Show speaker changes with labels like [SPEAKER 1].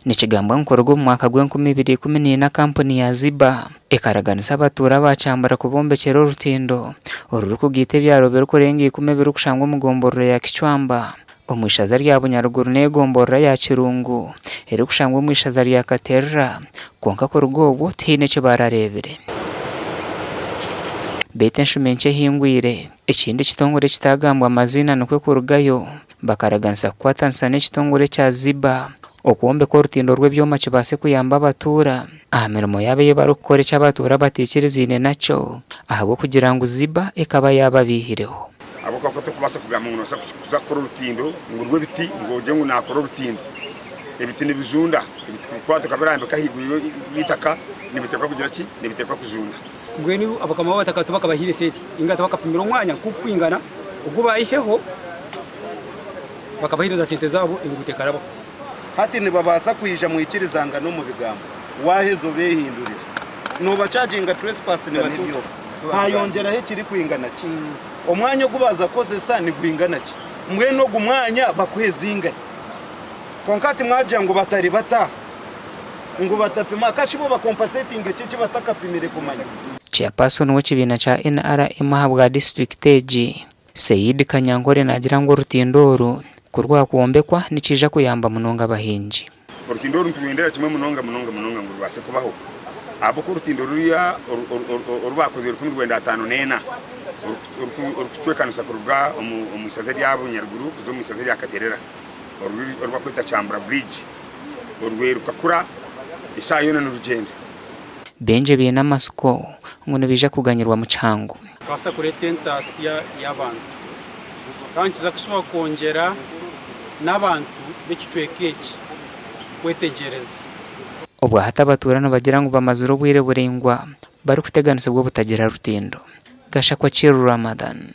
[SPEAKER 1] Nikigambwa ngu kuruga omu mwaka gw'enkumi ibiri ikumi n'ina kampuni ya Ziba ekaraganisa abatuura ba Kyambura kubombekyera orutindo orurikugaita ebyaro birikurenga ikumi ebirikushangwa omu gomborora ya Kicwamba omu ishaza rya Bunyaruguru n'egomborora ya Kirungu erikushangwa omu ishaza rya Katerera kwonka kuruga obwo tihaine eki barareebire. Beitu enshumi enkye ehingwire, ekindi kitongore ekitagambwa maziina nikwo kurugayo Bakaraganisa kukwatanisa n'ekitongore ekya Ziba okwombeka orutindo rw'ebyoma kibaase kuyamba abatuura aha mirimo yaabo ei barikukora eki abatuura bataikirizaine nakyo ahabw'okugira ngu Ziba ekaba yaababeihireho.
[SPEAKER 2] Ahabw'okuba ku otarikubaasa kugamba ngu noobaasa kuza kukora orutindo ngu rw'ebiti ngu ogire ngu naakora orutindo, ebiti nibijunda. Ebiti kubikukwata okabirambika ahaiguru y'eitaka nibiteekwa kugira ki? Nibiteekwa kujunda.
[SPEAKER 3] Mbwenu abakama b'abataka tibakabahaire sente, nainga tibakapimire omwanya nk'oku gwingana ogu baayiheho, bakabaheereza sente zaabo enguuto ekarabaho.
[SPEAKER 4] Hati nibabaasa kwija mwikirizangane omu bigambo, waaheza obeehindurire. Noobakyaginga trespass nibatuuka. Haayongyeraho ekirikwingana ki? Omwanya ogu baaza kukozesa nigwingana ki? Mbwenu ogu mwanya bakuhe zingahi? Kwonka hati mwagira ngu batari bata? Ngu batapima kashi bo bakompasetinga eki eki batakapimire kumanya.
[SPEAKER 1] Chairperson w'ekibiina kya NRM ahabwa disiturikiti egi, Said Kanyankore naagira ngu orutindo oru ku rwakwombekwa nikiija kuyamba munonga abahingi.
[SPEAKER 2] Orutindo oru niturwendera kimwe munonga munonga munonga ngu rubaase kubaho ahabw'okuba orutindo ruriya oru baakozire 1954 orukucwekanisa kuruga omu ishaza erya Bunyaruguru kuza omu ishaza erya Katerera oru barikweta Kyambura Bridge. Orwe rukakura, eshaaha yoona nirugyenda.
[SPEAKER 1] Baingi baine amatsiko ngu nibaija kuganyirwamu kihango.
[SPEAKER 5] Nkabaasa kureeta entaasya y'abantu. Kandi nikiza kushusha kwongyera n'abantu b'ekicweka eki kwetegyereza.
[SPEAKER 1] Obwahati abatuura nibagira ngu bamazire obwire buraingwa barikuteganisibwa obutagira rutindo. Gashakwa Kiru Ramadhan.